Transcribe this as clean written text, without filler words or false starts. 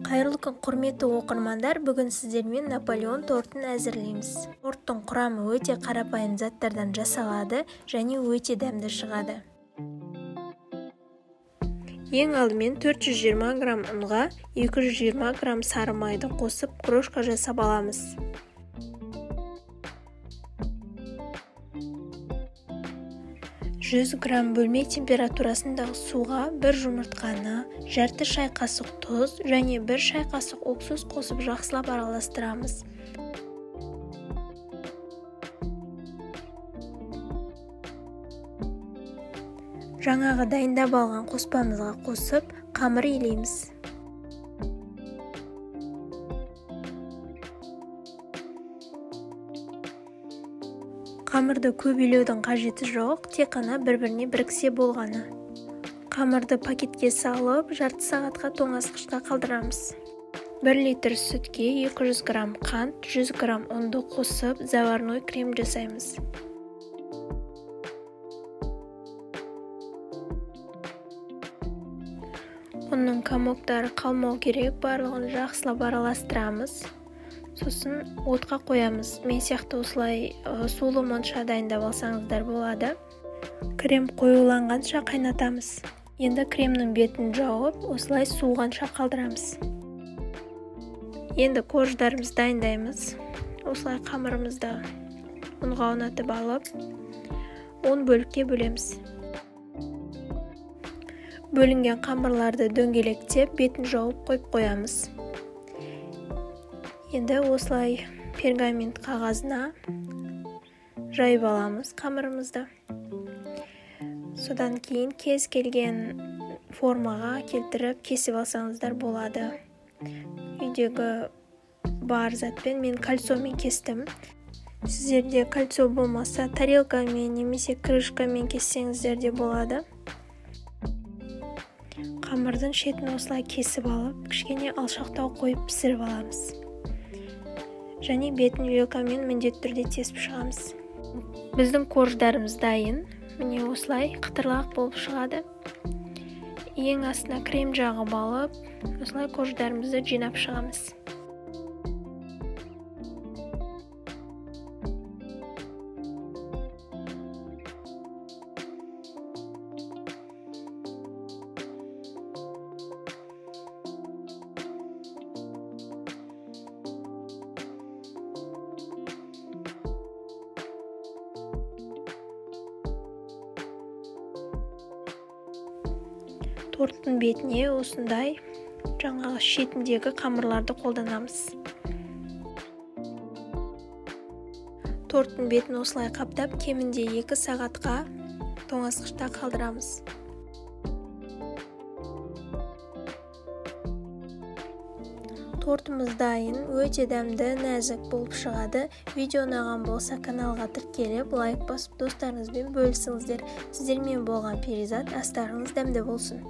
Қайырлы күн, құрметті оқырмандар! Бүгін сіздермен Наполеон тортын әзірлейміз. Торттың құрамы өте қарапайым заттардан жасалады және өте дәмді шығады. Ең алдымен 420 грамм ұнға 220 грамм сары майды қосып, крошка жасап аламыз. 100 грамм бөлме температурасындағы суға бір жұмыртқаны, жарты шай қасық тұз және бір шай қасық уксус қосып жақсылап араластырамыз. Жаңағы дайындап алған қоспамызға қосып, қамыр илейміз. Қамырды көп илеудің қажеті жоқ, тек қана бір-біріне біріксе болғаны. Қамырды пакетке салып, жарты сағатқа тоңазытқышқа қалдырамыз. 1 литр сүтке 200 грамм қант, 100 грамм ұнды қосып, заварной крем жасаймыз. Ұнның комоктары қалмау керек, барлығын жақсылап араластырамыз. Сосын отқа қоямыз. Мен сияқты осылай сулы монша дайындап алсаңыздар болады. Крем қоюланғанша қайнатамыз. Енді кремнің бетін жауып, осылай суығанша қалдырамыз. Енді корждарымызды дайындаймыз. Осылай қамырымызды ұнға ұнатып алып, 10 бөлікке бөлеміз. Бөлінген қамырларды дөңгелектеп, бетін жауып қойып қоямыз. Енді осылай пергамент қағазына жайып аламыз қамырымызды. Содан кейін кез келген формаға келтіріп кесіп алсаңыздар болады. Үйдегі бар затпен мен кольцомен кестім. Сіздерде кольцо болмаса, тарелкамен немесе крышкамен кессеңіздер де болады. Қамырдың шетін осылай кесіп алып, кішкене алшақтау қойып пісіріп аламыз. Және бетін вилкамен міндетті түрде тесіп шығамыз. Біздің корждарымыз дайын. Міне осылай қытырлақ болып шығады. Ең астына крем жағып алып, осылай корждарымызды жинап шығамыз. Торттың бетіне осындай жаңағы шетіндегі қамырларды қолданамыз. Торттың бетін осылай қаптап, кемінде 2 сағатқа тоңазытқышта қалдырамыз. Тортымыз дайын, өте дәмді, нәзік болып шығады. Видео ұнаған болса, каналға тіркеліп, лайк басып, достарыңызбен бөлісіңіздер. Сіздермен болған Перизат, астарыңыз дәмді болсын.